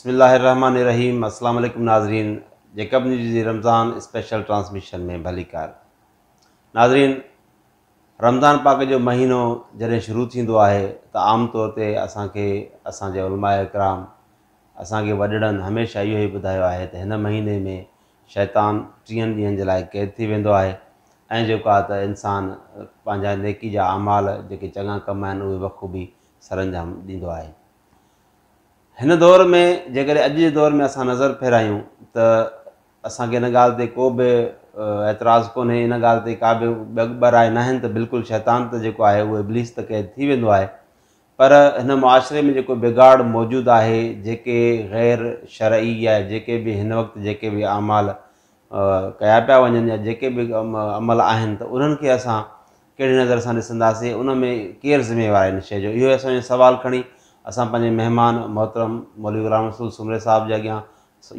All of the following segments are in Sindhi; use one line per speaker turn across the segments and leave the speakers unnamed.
بسم الله الرحمٰن الرحيم السلام عليڪم ناظرين جيڪب نيوز جي رمضان اسپيشل ٽرانسميشن ۾ ڀليڪار ناظرين رمضان پاڪ جو مهينو جڏهن شروع ٿيندو آهي ته عام طور تي اسان کي اسان جي علماء اڪرام اسان کي وڏڙن هميشه اهو ئي ٻڌايو آهي ته هن مهيني ۾ شيطان ٽيهن ڏينهن جي لاء قيد ٿي ويندو آهي ۽ جيڪو آهي ته انسان پنهنجا نيڪي جا اعمال جيڪي چڱا ڪم آهن اهي بخوبي سرانجام ڏيندو آهي. هن دور ۾ جيڪڏهن اڄ جي دور ۾ اسان نظر ڦيرايون ته اسان کي ان ڳالهه تي ڪو به اعتراض ڪونهي، ان ڳالهه تي ڪا به ٻه راء ناهن ته بلڪل شيطان ته جيڪو آهي اهو ابليس ته قيد ٿي ويندو آهي پر هن معاشري ۾ جيڪو بگاڙ موجود آهي جيڪي غير شرعي يا جيڪي به هن وقت جيڪي به اعمال ڪيا پيا وڃن يا جيڪي به عمل آهن ته انهن کي اسان ڪهڙي نظر سان ڏسنداسين ان ۾ ڪير ذميوار آهي ان شيء جو اهو اسان جو سوال کڻي اسان پنهنجي مهمان محترم مولوي غلام رسول سومري صاحب جي اڳيان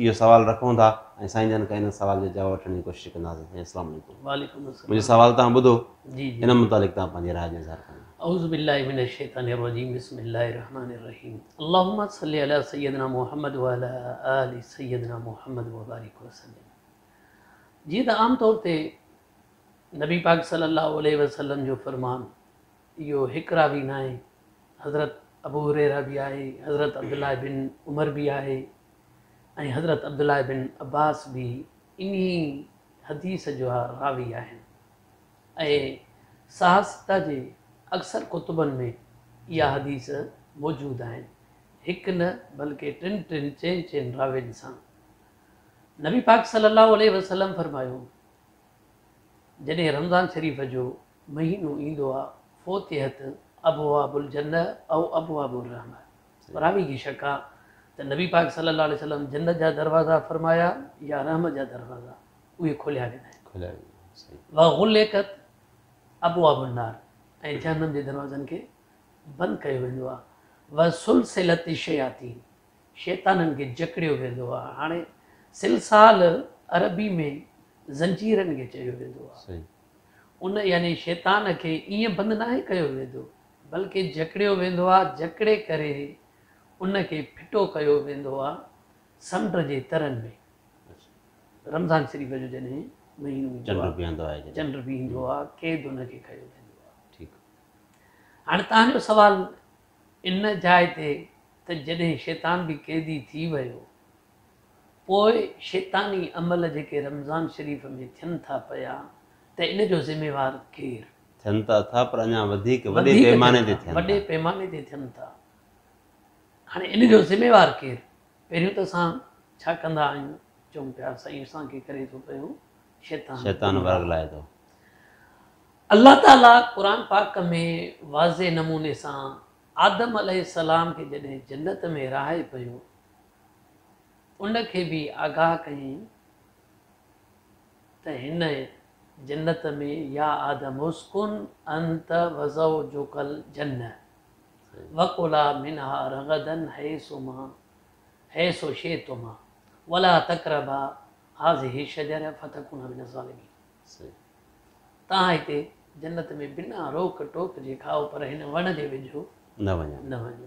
اهو سوال رکون ٿا ۽ سائين جن کان ان سوال جو جواب وٺڻ جي ڪوشش ڪنداسين سائين السلام عليڪم.
وعليڪم السلام.
منهنجو سوال توهان ٻڌو
جي جي
ان متعلق توهان پنهنجي راء جو اظهار ڪندا.
اعوذ بالله من الشيطان الرجيم بسم الله الرحمن الرحيم اللهم صل علي سيدنا محمد وعلي آل سيدنا محمد وبارڪ وسلم جيئن ته عام طور تي نبي پاڪ صلي الله عليه وسلم جو فرمان اهو هڪ راوي ناهي، حضرت ابو هريره به آهي، حضرت عبدالله بن عمر به آهي ۽ حضرت عبدالله بن عباس به انهي حديث جا راوي آهن ۽ صحاح سته جي اڪثر ڪتبن ۾ اها حديث موجود آهن، هڪ نه بلڪه ٽن ٽن چئن چئن راوين سان. نبي پاڪ صلي الله عليه وسلم فرمايو. جڏهن رمضان شريف جو مهينو ايندو آ فتحت ابواب الجنة او ابواب الرحمة راوي کي شڪ آ ته نبي پاڪ صلي الله عليه وسلم جنت جا دروازا فرمايا يا رحمت جا دروازا اهي کوليا ويندا آهن وغلقت ابواب النار ۽ جهنم جي دروازن کي بند ڪيو ويندو آ وسلسلت الشياطين شيطانن کي جڪڙيو ويندو آهي. هاڻي سلسال عربي ۾ زنجيرن کي چيو ويندو آهي. ان يعني شيطان کي ائين بند ناهي ڪيو ويندو بلڪه جڪڙيو ويندو آهي، جڪڙي ڪري ان کي ڦٽو ڪيو ويندو آهي سمنڊ جي ترن ۾. رمضان شريف جو جڏهن مهينو ايندو آهي، چنڊ به ايندو آهي، قيد ان کي ڪيو ويندو آهي. هاڻي توهان جو سوال ان جاء تي ته جڏهن شيطان به قيدي ٿي ويو، پوء شيطاني عمل جيڪي رمضان شريف ۾ ٿين ٿا پيا ته ان جو ذميوار ڪير؟
ٿين ته اٿا پر اڃا وڌيڪ وڏي پيماني تي ٿين ٿا.
وڏي پيماني تي ٿين ٿا. هاڻي ان جو ذميوار ڪير؟ پهريون ته اسان ڇا ڪندا آهيون، چئون پيا سائين اسان کي ڪري ٿو پيو شيطان.
شيطان ورغلائي ٿو.
الله تعاليٰ قرآن پاڪ ۾ واضح نموني سان آدم عليه السلام کي جڏهن جنت ۾ رهائي پيو ان کي به آگاهه ڪيائين ته هن جنت ۾ يا آدم اسڪن انت وزوجک الجنة وڪلا منها رغدا حيثما حيث شئتما ولا تقربا هذه الشجرة فتڪونا من الظالمين. توهان هتي جنت ۾ بنا روڪ ٽوڪ جي کائو پر هن وڻ جي ويجهو
نه وڃو.
نه وڃو.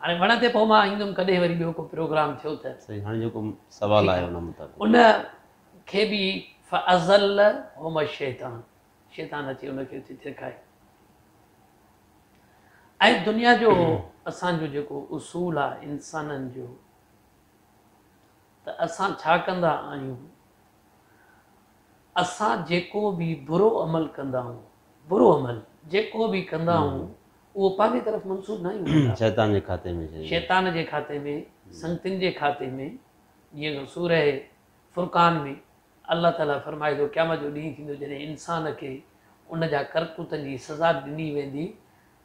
هاڻي وڻ تي پوء مان ايندم ڪڏهن وري ٻيو ڪو پروگرام ٿيو ته.
صحيح هاڻي جيڪو سوال آهي ان مطابق.
ان کي به فازلهما الشيطان شيطان اچي ان کي اتي ٿرڪائي. ۽ دنيا جو اسان جو جيڪو اصول آهي انسانن جو ته اسان ڇا ڪندا آهيون اسان جيڪو به برو عمل ڪندا آهيون، برو عمل جيڪو به ڪندا آهيون اهو پنهنجي طرف منسوب ناهيون ڪندا.
شيطان جي کاتي ۾.
شيطان جي کاتي ۾، سنگتين جي کاتي ۾، جيئن سوره فرقان ۾ الله تعاليٰ فرمائي ٿو قيامت جو ڏينهن ٿيندو جڏهن انسان کي ان جا ڪرتوتن جي سزا ڏني ويندي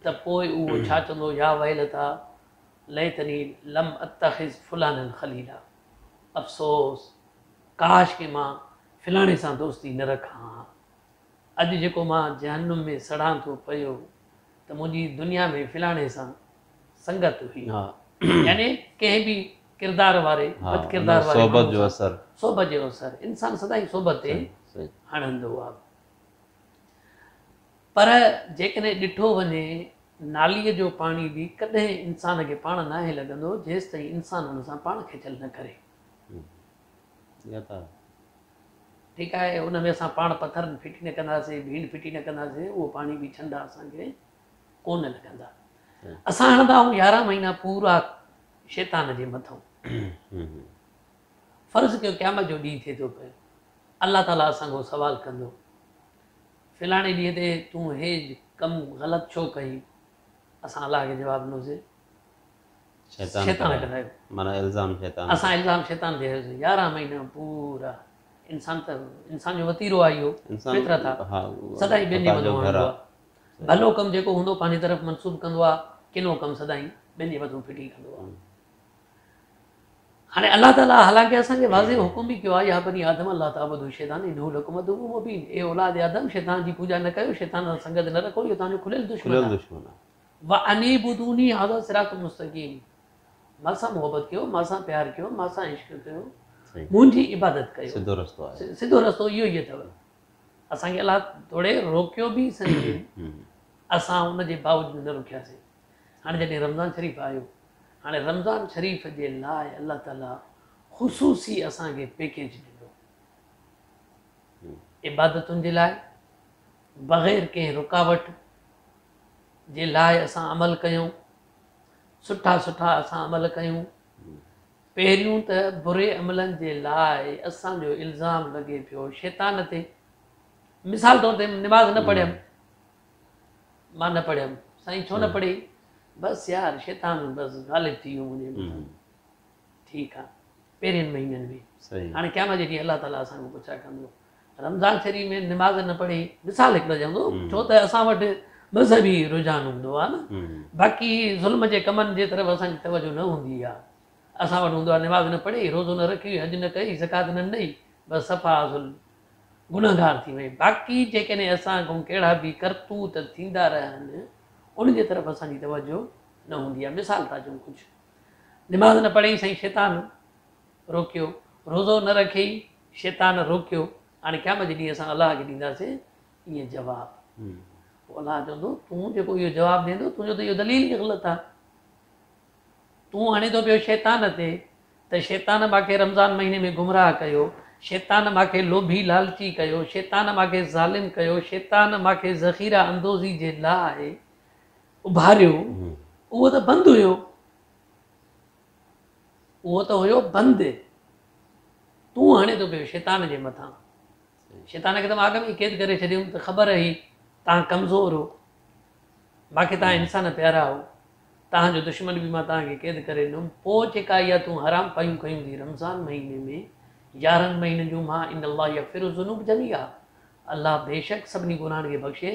ته پوء اهو ڇا چوندو يا ويلتيٰ ليتني لم اتخذ فلانا خليلا افسوس ڪاش ڪي مان فلاڻي سان دوستي نه رکان ها. اڄ جيڪو مان جهنم ۾ سڙان ٿو پيو ته منهنجي دنيا ۾ فلاڻي سان سنگت هئي. يعني ڪنهن به ڪردار واري بد ڪردار واري
صحبت جو اثر.
صحبت جو اثر انسان سدائين صحبت تي هڻندو آ. پر جيڪڏهن ڏٺو وڃي ناليء جو پاڻي به ڪڏهن انسان کي پاڻ ناهي لڳندو جيستائين انسان ان سان پاڻ کچل نه ڪري. ٺيڪ آهي ان ۾ اسان پاڻ پٿر ڦٽي نه ڪنداسين، ڀينڊ ڦٽي نه ڪنداسين، اهو پاڻي به ڇنڊا اسان کي ڪونه لڳندا. اسان هڻندا آهيون يارهن مهينا پورا شيطان جي مٿئون. فرض ڪيو قيامت جو ڏينهن ٿئي ٿو پيو، الله تعاليٰ اسان کان سوال ڪندو، فلاڻي ڏينهن تي تون هي ڪم غلط ڇو ڪئي؟ اسان الله کي جواب ڏنوسين، شيطان ڪرايو.
معنيٰ الزام شيطان
تي. اسان الزام شيطان تي هنيوسين. يارهن مهينا پورا انسان ته انسان جو وتيرو آهي اهو، فطرت آهي، سدائين ٻين جي مٿان هڻندو آهي. ڀلو ڪم جيڪو هوندو پنهنجي طرف منسوب ڪندو آهي، ڪنو ڪم سدائين ٻين جي مٿان ڦٽي ڪندو آهي. هاڻي الله تعاليٰ حالانڪه اسان کي واضح حڪم به ڪيو آهي يا بني آدم لا تعبدوا الشيطان انه لڪم عدو مبين اي اولاد آدم شيطان جي پوڄا نه ڪيو شيطان سان سنگت نه رکو اهو توهان جو کليل دشمن آهي وان اعبدوني هذا صراط مستقيم مان سان محبت ڪيو مان سان پيار ڪيو مان سان عشق ڪيو منهنجي عبادت ڪيو
سڌو رستو آهي
سڌو رستو اهو ئي اٿو اسان کي الله توڙي روڪيو به سهي اسان ان جي باوجود نه رڪياسين هاڻي جڏهن رمضان شريف آيو هاڻي رمضان شريف جي لاء الله تعالي خصوصي اسان کي پيڪيج ڏنو عبادتن جي لاء بغير ڪنهن رڪاوٽ جي لاء اسان عمل ڪيون سٺا سٺا اسان عمل ڪيون پهريون ته بري عملن جي لاء اسان جو الزام لڳي پيو شيطان تي مثال طور تي نماز نه پڙهيم مان نه پڙهيم. سائين ڇو نه پڙهيئي؟ بس يار شيطان بس غالب ٿي ويو منهنجي مٿان. ٺيڪ آ پهرين مهينن ۾ هاڻي قيامت جي ڏينهن الله تعالي اسان کان پڇا ڪندو رمضان شريف ۾ نماز نه پڙهي مثال هڪڙو چوان ٿو ڇو ته اسان وٽ مذهبي رجحان هوندو آ نه باقي ظلم جي ڪمن جي طرف اسان جي توجه نه هوندي آ اسان وٽ هوندو آ نماز نه پڙهي روزو نه رکيو حج نه ڪئي زڪوات نه ڏنئي بس صفا اصل گنهگار ٿي وئين. باقي جيڪڏهن اسان کان ڪهڙا به ڪرتوت ٿيندا رهن، ان جي طرف اسان جي توجه نه هوندي آهي. مثال ٿا چئون ڪجهه نماز نه پڙهيئي سائين شيطان روڪيو، روزو نه رکيئي شيطان روڪيو، هاڻي قيامت جي ڏينهن اسان الله کي ڏينداسين ائين جواب. پوء الله چوندو تون جيڪو اهو جواب ڏين ٿو تنهنجو ته اهو دليل ئي غلط آهي. تون هڻين ٿو پيو شيطان تي ته شيطان مان کي رمضان مهيني ۾ گمراهه ڪيو، شيطان مان کي لوڀي لالچي ڪيو، شيطان مان کي ظالم ڪيو، شيطان مان کي ذخيره اندوزي جي لاء اڀاريو، اهو ته بند هيو، اهو ته هيو بند، تون هڻين ٿو پيو شيطان جي مٿان، شيطان کي ته مان اڳ ۾ ئي قيد ڪري ڇڏيم ته خبر هئي توهان ڪمزور هو. باقي توهان انسان پيارا آهو، توهان جو دشمن به مان توهان کي قيد ڪري ڏنم، پوء جيڪا اها تون حرام پايون ڪيون ٿي رمضان مهيني ۾ يارهن مهينن جون مان ان الله يغفر الذنوب جميعا الله بيشڪ سڀني گناهن کي بخشي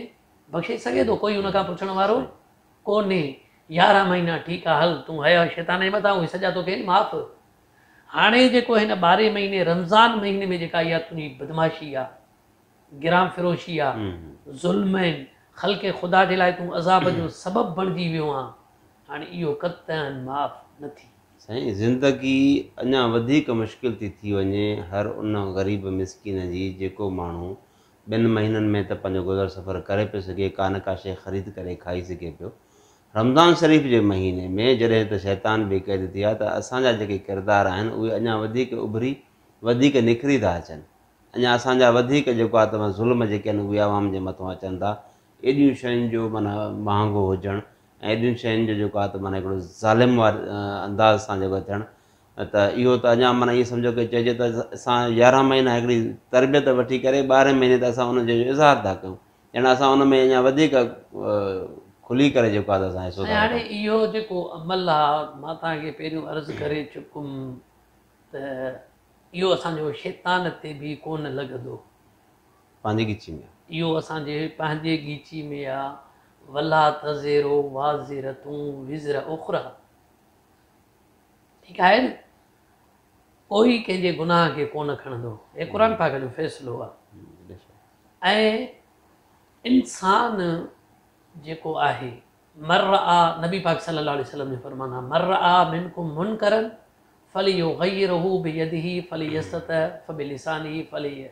بخشي سگهي ٿو ڪوئي ان کان پڇڻ وارو ڪونهي يارهن مهينا ٺيڪ آ هل تون هنيو شيطان جي مٿان اهي سڄا توکي آهن معاف هاڻي جيڪو هن ٻارهين مهيني رمضان مهيني ۾ جيڪا اها تنهنجي بدمعاشي آ گران فروشي آ، ظلم آهن، خلق خدا جي لاء تون عذاب جو سبب بڻجي ويو آن، هاڻي اهو قطعاً معاف نه ٿي.
سائين زندگي اڃا وڌيڪ مشڪل ٿي ٿي وڃي هر ان غريب مسڪين جي جيڪو ماڻهو ٻن مهينن ۾ ته پنهنجو گذر سفر ڪري پيو سگهي ڪا نه ڪا شيء خريد ڪري کائي سگهي پيو رمضان شريف جي مهيني ۾ جڏهن ته شيطان به قيد ٿي ويا ته اسان جا جيڪي ڪردار آهن اهي اڃا وڌيڪ اڀري وڌيڪ نکري ٿا اچن اڃا اسان جا وڌيڪ جيڪو آهي ته ظلم جيڪي آهن اهي عوام جي مٿان اچن ٿا. ايڏيون شين جو معنيٰ مهانگو هجڻ ۽ ايڏين شين جو جيڪو آهي ته معنيٰ هڪڙو ظالم واري انداز سان جيڪو ٿيڻ ته اهو ته اڃا معنيٰ ائين سمجهو ڪي چئجي ته اسان يارهن مهينا هڪڙي تربيت وٺي ڪري ٻارهين مهيني ته اسان ان جو اظهار ٿا ڪيون ڄڻ اسان ان ۾ اڃا وڌيڪ کلي ڪري جيڪو آهي ته اسان حصو ٿا
هاڻي
وٺون.
اهو جيڪو عمل آهي مان توهان کي پهريون عرض ڪري چڪم ته اهو اسان جو شيطان تي به ڪونه لڳندو.
پنهنجي ڳچي ۾ آ.
اهو اسان جي پنهنجي ڳچي ۾ آ. ولا تزر وازرة وزر اخريٰ ٺيڪ آهي نه ڪوئي ڪنهن جي گناهه کي ڪونه کڻندو. هي قرآن پاڪ جو فيصلو آ ۽ انسان جيڪو آهي من رآ نبي پاڪ صلي الله عليه وسلم جو فرمان آ من رآ منڪم منڪرا فليغيره بيده فلم يستطع فبلسانه فلي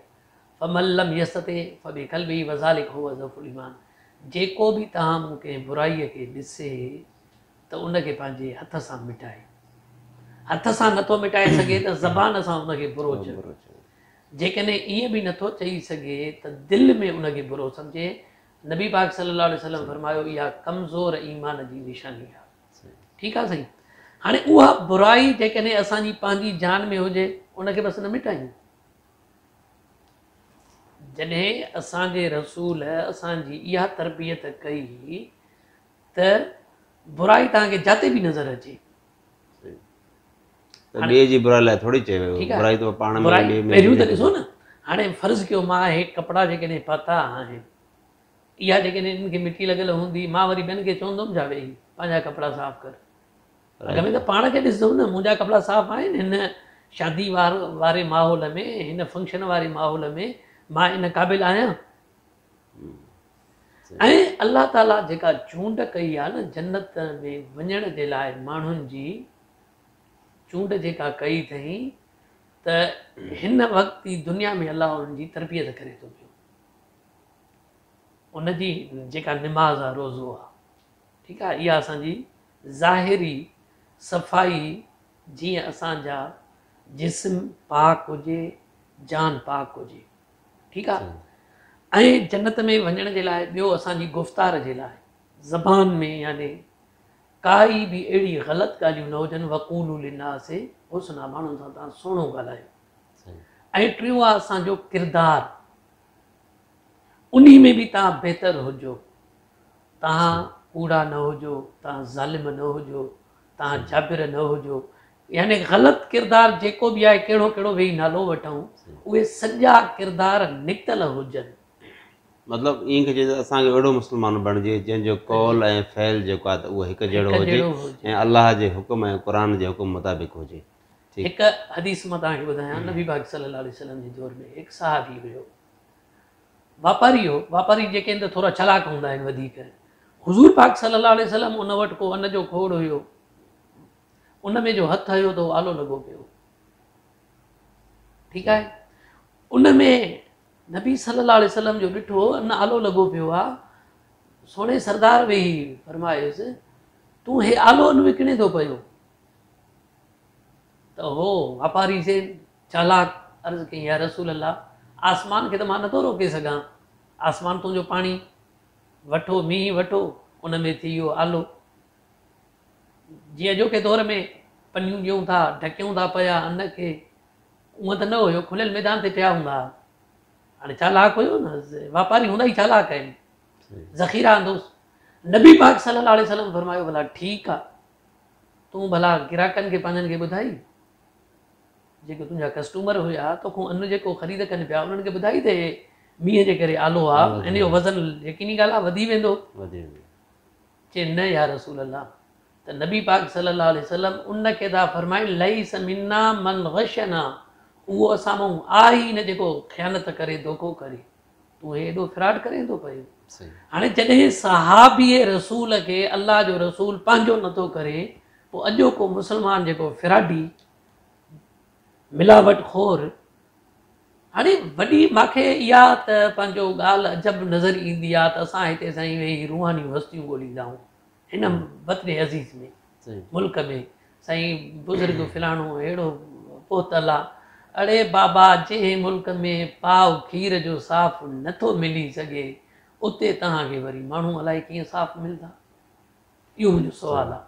فمن لم يستطع فبقلبه وذلک هو اضعف الايمان جيڪو به توهان مون ڪنهن برائيء کي ڏسي ته ان کي پنهنجي هٿ سان مٽائي. هٿ سان نٿو مٽائي سگهي ته زبان سان ان کي برو چوي. جيڪڏهن ائين به نٿو چئي سگهي ته دل ۾ ان کي برو سمجهي. نبي پاڪ صلي الله عليه وسلم فرمايو اها ڪمزور ايمان جي نشاني آهي. ٺيڪ آهي سائين. هاڻي اها برائي جيڪڏهن اسان جي پنهنجي جان ۾ هجي ان کي بس نه مٽايون. جڏهن اسان جي رسول اسان جي اها تربيت ڪئي ته برائي توهان کي جاتي به نظر اچي.
ته ٻئي جي برائي لاء ٿوري چيو ويو، برائي ته پاڻ ۾ ٻئي ۾.
پهريون ته ڏسو نه، هاڻي فرض ڪيو مان هي ڪپڙا جيڪڏهن پاتا آهن، اها جيڪڏهن انهن کي مٽي لڳل هوندي، مان وري ٻين کي چوندم ڇا ويهي پنهنجا ڪپڙا صاف ڪر. اڳ ۾ ته پاڻ کي ڏسندم نه منهنجا ڪپڙا صاف آهن، هن شادي واري ماحول ۾، هن فنڪشن واري ماحول ۾ مان ان قابل آهيان؟ ۽ الله تعاليٰ جيڪا چونڊ ڪئي آهي نه جنت ۾ وڃڻ جي لاء ماڻهن جي چونڊ جيڪا ڪئي اٿئين ته هن وقت ئي دنيا ۾ الله انهن جي تربيت ڪري ٿو پيو ان جي جيڪا نماز آهي روزو آهي ٺيڪ آهي اها اسان جي ظاهري صفائي جيئن اسان جا جسم پاڪ هجي جان پاڪ هجي ٺيڪ آ ۽ جنت ۾ وڃڻ جي لاء ٻيو اسان جي گفتار جي لاء زبان ۾ يعني ڪائي به اهڙي غلط ڳالهيون نه هجن وقولوا للناس حسنا ماڻهن سان توهان سهڻو ڳالهايو ۽ ٽيون آ اسان جو ڪردار انهي ۾ به توهان بهتر هجو توهان ڪوڙا نه هجو توهان ظالم نه هجو توهان جابر نه هجو يعني غلط ڪردار جيڪو به آهي ڪهڙو ڪهڙو ويهي نالو وٺون اهي سڄا ڪردار نڪتل هجن.
مطلب ائين کي چئجي ته اسان کي اهڙو مسلمان بڻجي جنهن جو قول ۽ فعل جيڪو آهي ته اهو هڪ جهڙو هجي ۽ الله جي حڪم ۽ قرآن جي حڪم مطابق هجي.
ٺيڪ. هڪ حديث مان توهان کي ٻڌايان نبي پاڪ صلي الله عليه وسلم جي دور ۾ هڪ صحابي هيو واپاري هو واپاري جيڪي آهن ته ٿورا چالاڪ هوندا آهن وڌيڪ حضور پاڪ صلي الله عليه وسلم ان وٽ ڪو ان جو کوڙ هيو ان ۾ جو هٿ هنيو ته آلو لڳو پيو ٺيڪ آهي ان ۾ نبي صلي الله عليه وسلم جو ڏٺو ان آلو لڳو پيو آ سهڻي سردار ويهي فرمايس تون هي آلو ان وڪڻي ٿو پيو ته هو واپاري سي چالاڪ عرض ڪئي يا رسول الله آسمان کي ته مان نٿو روڪي سگهان آسمان تنهنجو پاڻي وٺو مينهن وٺو ان ۾ ٿي ويو آلو جيئن اڄوڪي دور ۾ پنيون ڏيون ٿا، ڍڪيون ٿا پيا ان کي، اونئن ته نه هيو، کليل ميدان تي پيا هوندا ها. هاڻي چالاڪ هيو نه، واپاري هوندا ئي چالاڪ آهن. ذخيره آندوس. نبي پاڪ صلي الله عليه وسلم فرمايو ڀلا ٺيڪ آ، تون ڀلا گراهڪن کي پنهنجن کي ٻڌائي، جيڪي تنهنجا ڪسٽمر هيا، توکون ان جيڪو خريد ڪن پيا، انهن کي ٻڌائي ته هي مينهن جي ڪري آلو آ، ان جو وزن يقيني ڳالهه آ وڌي ويندو. چي نه يا رسول الله ته نبي پاڪ صلي الله عليه وسلم ان کي ٿا فرمائن ليس منا من غشنا اهو اسان مان آهي ئي نه جيڪو خيانت ڪري دوکو ڪري تون هي ايڏو فراڊ ڪرين ٿو پيو هاڻي جڏهن صحابي رسول کي الله جو رسول پنهنجو نٿو ڪري پوء اڄوڪو مسلمان جيڪو فراڊي ملاوٽ خور هاڻي وڏي ماکي اها ته پنهنجو ڳالهه عجب نظر ايندي آ ته اسان هتي سائين ويهي روحاني هستيون ڳوليندا آهيون هن وطن عزيز ۾ ملڪ ۾ سائين بزرگ فلاڻو اهڙو پهتل آ اڙي بابا جنهن ملڪ ۾ پاء کير جو صاف نٿو ملي سگهي اتي توهان کي وري ماڻهو الائي ڪيئن صاف ملندا اهو منهنجو سوال آ.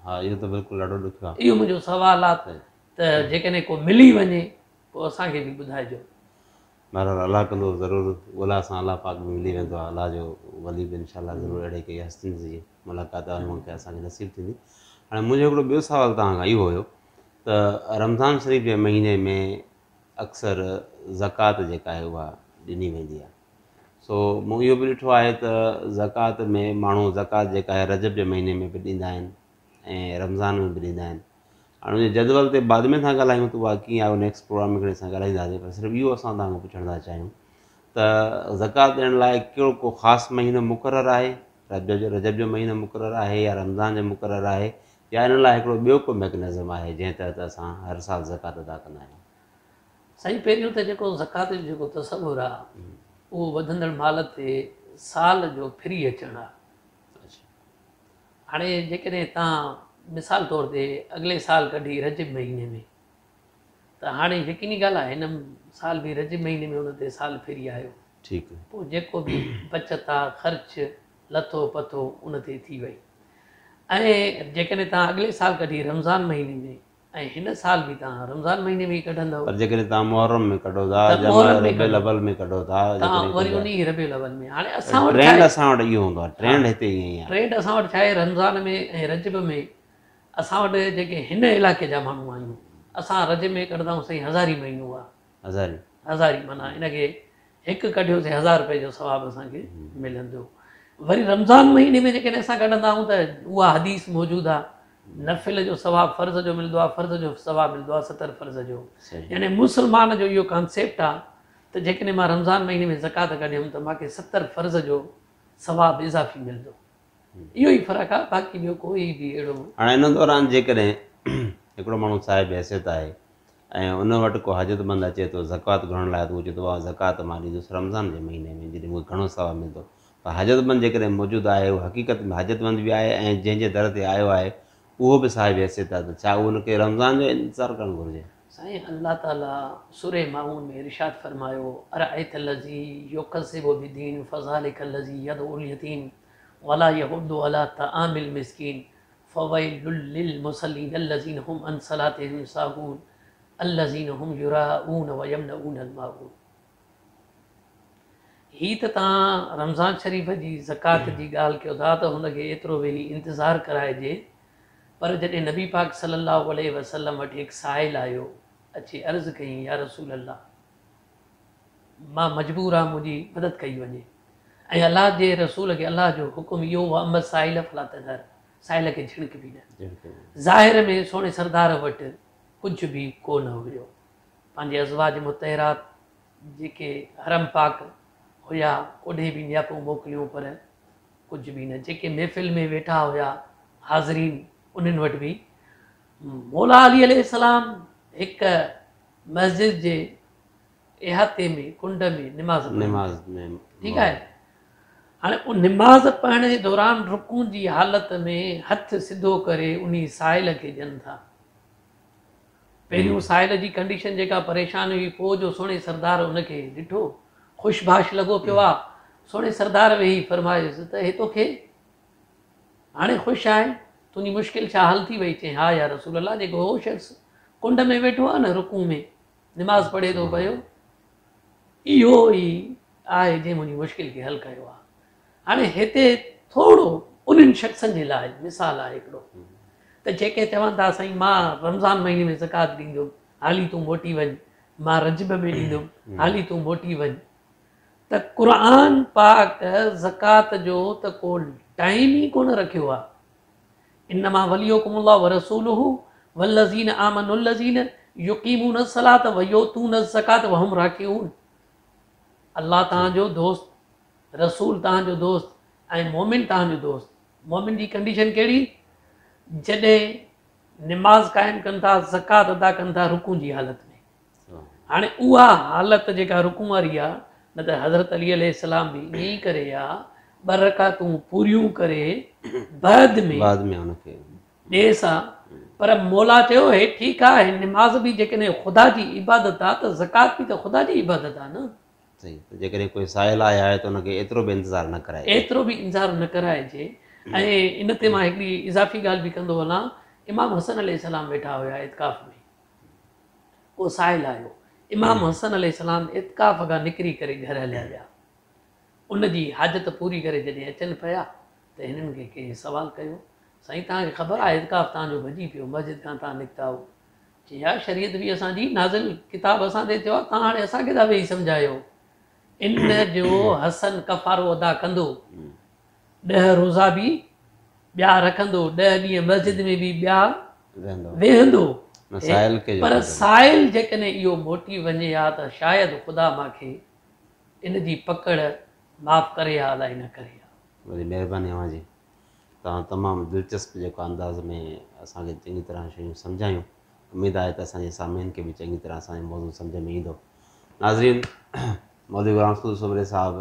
ها اهو ته بلڪل ڏاڍو ڏکيو آ.
اهو منهنجو سوال آ ته جيڪڏهن ڪو ملي وڃي پوء اسان کي به ٻڌائجو.
بهرحال الله ڪندو ضرور ڳولا سان الله پاڪ به ملي ويندو آهي الله جو ولي به انشاء الله ضرور اهڙي ڪئي هستين جي ملاقات انهن کي اسان کي نصيب ٿيندي هاڻي منهنجو هڪڙو ٻيو سوال توهان کان اهو هيو ته رمضان شريف جي مهيني ۾ اڪثر زڪوات جيڪا آهي اها ڏني ويندي آهي سو مون اهو به ڏٺو آهي ته زڪوات ۾ ماڻهو زڪوات جيڪا آهي رجب جي مهيني ۾ به ڏيندا آهن ۽ رمضان ۾ به ڏيندا آهن هاڻي ان جي جدول تي بعد ۾ ٿا ڳالهايون ته اها ڪيئن آهي نيڪسٽ پروگرام ۾ کڻي اسان ڳالهائينداسين پر صرف اهو اسان توهان کان پڇڻ ٿا چاهيون ته زڪوات ڏيڻ لاء ڪهڙو ڪو خاص مهينو مقرر آهي رجب جو رجب جو مهينو مقرر آهي يا رمضان جو مقرر آهي يا ان لاء هڪڙو ٻيو ڪو ميڪنزم آهي جنهن تحت اسان هر سال زڪوات ادا ڪندا آهيون.
سائين پهريون ته جيڪو زڪوات جو جيڪو تصور آ اهو وڌندڙ مال تي سال جو ڦري اچڻ آ. هاڻي جيڪڏهن توهان مثال طور تي اڳلي سال ڪڍي رجب مهيني ۾ ته هاڻي يقيني ڳالهه آهي هن سال به رجب مهيني ۾ ان تي سال ڦري آيو.
ٺيڪ.
پوء جيڪو به بچت آ، خرچ، لٿو پٿو ان تي ٿي وئي. ۽ جيڪڏهن توهان اڳلي سال ڪڍي رمضان مهيني ۾ ۽ هن سال به توهان رمضان مهيني ۾ ئي ڪڍندؤ.
پر جيڪڏهن توهان محرم ۾ ڪڍو ٿا
ته
يا
محرم ۾
ربيع
ڪڍو
الاول ۾ ڪڍو ٿا
توهان
جيڪڏهن
وري
ڪجهه
انهي ربيع الاول ۾ هاڻي اسان وٽ ڇا
ٽرينڊ
آهي
اسان وٽ اهو هوندو آهي
ها
ٽرينڊ هتي ائين ئي آهي.
ٽرينڊ اسان وٽ ڇا آهي رمضان ۾ ۽ رجب ۾ اسان وٽ جيڪي هن علائقي جا ماڻهو آهيون اسان رجب ۾ ڪڍندا آهيون سائين هزاري مهينو آهي.
هزاري.
هزاري معنيٰ ان کي هڪ ڪڍيوسين هزار رپئي جو ثواب اسان کي ملندو. وري رمضان مهيني ۾ جيڪڏهن اسان ڪڍندا آهيون ته اها حديث موجود آهي نفل جو ثواب فرض جو ملندو آهي فرض جو ثواب ملندو آهي 70 فرض جو. يعني مسلمان جو اهو ڪانسيپٽ آهي ته جيڪڏهن مان رمضان مهيني ۾ زڪوات ڪڍيم ته مان کي 70 فرض جو ثواب اضافي ملندو. اهو ئي فرق آهي باقي ٻيو ڪوئي به اهڙو.
هاڻي ان دوران جيڪڏهن هڪڙو ماڻهو صاحب حيثيت آهي ۽ ان وٽ ڪو حاجتمند اچي ٿو زڪوات گهرڻ لاء ته هو چئي ٿو بابا زڪوات مان ڏيندس رمضان جي مهيني ۾ جڏهن مون کي گهڻو ثواب ملندو پر حاجتمند جيڪڏهن موجود آهي اهو حقيقت ۾ حاجتمند به آهي ۽ جنهن جي در تي آيو آهي اهو به صاحب حيثيت آهي ته ڇا اهو ان کي رمضان جو انتظار ڪرڻ گهرجي؟
سائين الله تعالي سوره ماعون ۾ ارشاد فرمايو ارأيت الذي يڪذب بالدين فذلڪ الذي يدع اليتيم ولا يحض علي طعام المسڪين فويل للمصلين الذين هم عن صلاتهم ساهون الذين هم يراءون ويمنعون الماعون هي ته توهان رمضان شريف جي زڪوات جي ڳالهه ڪيو ٿا ته هن کي ايترو ويهي انتظار ڪرائجي پر جڏهن نبي پاڪ صلي الله عليه وسلم وٽ هڪ سائل آيو اچي عرض ڪيائين يا رسول الله مان مجبور آهيان منهنجي مدد ڪئي وڃي ۽ الله جي رسول کي الله جو حڪم اهو هو اما السائل فلا تنهر سائل کي جهڻڪ به نه. ظاهر ۾ سهڻي سردار وٽ ڪجهه به ڪو نه هيو. پنهنجي ازواج مطهرات جيڪي حرم پاڪ هيا اوڏي به نياپو موڪليون پر ڪجهه به نه. جيڪي محفل ۾ ويٺا هيا حاضرين انهن وٽ به مولا علي عليه السلام هڪ مسجد جي احاطي ۾ ڪنڊ ۾ نماز پڙهن پيا. ٺيڪ آهي. هاڻي ان نماز پڙهڻ جي دوران رڪوع جي حالت ۾ هٿ سڌو ڪري انهي سائل کي ڏين ٿا. پهريون سائل جي ڪنڊيشن جيڪا پريشان هئي پوء جو سهڻي سردار ان کي ڏٺو خوش باش لڳو پيو آ. سهڻي سردار ويهي فرمايس ته هي توکي هاڻي خوش آهين؟ تنهنجي مشڪل ڇا حل ٿي وئي؟ چيائين ها يا رسول الله جيڪو هو شخص ڪنڊ ۾ ويٺو آ نه رڪوع ۾ نماز پڙهي ٿو پيو اهو ئي آهي جنهن منهنجي مشڪل کي حل ڪيو آهي. هاڻي هتي ٿورو انهن شخصن جي لاء مثال آهي هڪڙو ته جيڪي چون ٿا سائين مان رمضان مهيني ۾ زڪوات ڏيندم حالي تون موٽي وڃ، مان رجب ۾ ڏيندم حالي تون موٽي وڃ ته قرآن پاڪ زڪوات جو ته ڪو ٽائيم ئي ڪونه رکيو آهي. انما وليڪم الله ورسوله والذين آمنوا الذين يقيمون الصلاة ويؤتون الزڪاة وهم راڪعون الله توهان جو دوست، رسول توهان جو دوست ۽ مؤمن توهان جو دوست. مؤمن جي ڪنڊيشن ڪهڙي؟ جڏهن نماز قائم ڪن ٿا، زڪوات ادا ڪن ٿا رڪوع جي حالت ۾. هاڻي اها حالت جيڪا رڪوع واري آ نه ته حضرت علي عليه السلام به ائين ئي ڪري ها ٻه رڪعتون پوريون ڪري بعد ۾
بعد ۾ ان کي
ڏيس ها پر مولا چيو هي ٺيڪ آ هي نماز به جيڪڏهن خدا جي عبادت آ ته زڪوات به ته خدا جي عبادت آ نه.
صحيح ته جيڪڏهن ڪوئي سائل آيو آهي ته ان کي ايترو به انتظار نه ڪرائجي.
ايترو به انتظار نه ڪرائجي ۽ ان تي مان هڪڙي اضافي ڳالهه به ڪندو هلان امام حسن عليه السلام ويٺا هيا اعتڪاف ۾ ڪو سائل آيو. امام حسن عليه السلام اعتڪاف کان نڪري ڪري گهر هليا ويا. ان جي حاجت پوري ڪري جڏهن اچن پيا ته هنن کي ڪنهن سوال ڪيو، سائين توهان کي خبر آهي اعتڪاف توهان جو ڀڄي پيو، مسجد کان توهان نڪتا آهيو. چي ها شريعت به اسان جي نازل ڪتاب اسان تي ٿيو آهي، توهان هاڻي اسان کي ٿا ويهي سمجهايو. ان جو حسن ڪفارو ادا ڪندو. ڏهه روزا به ٻيا رکندو، ڏهه ڏينهن مسجد ۾ به ٻيا ويهندو، پر سائل جيڪڏهن اهو موٽي وڃي ها ته شايد خدا مان کي ان جي پڪڙ معاف ڪري ها الائي نه ڪري ها.
وڏي مهرباني اوهان جي توهان تمام دلچسپ جيڪو انداز ۾ اسان کي چڱي طرح شيون سمجهايون اميد آهي ته اسان جي سامعين کي به چڱي طرح اسان جو موضوع سمجهه ۾ ايندو ناظرين مولوي غلام رسول سومري صاحب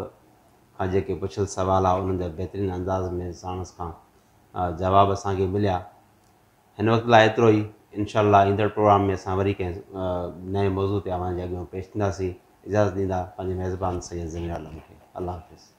کان جيڪي پڇيل سوال ها انهن جا بهترين انداز ۾ ساڻس کان جواب اسان کي مليا. هن وقت لاء ايترو ئي. انشاء الله ايندڙ پروگرام ۾ اسان وري ڪنهن نئين موضوع تي اوهان جي اڳيان پيش ٿينداسين. اجازت ڏيندا پنهنجي ميزبان سيد ضمير عالم کي. الله حافظ.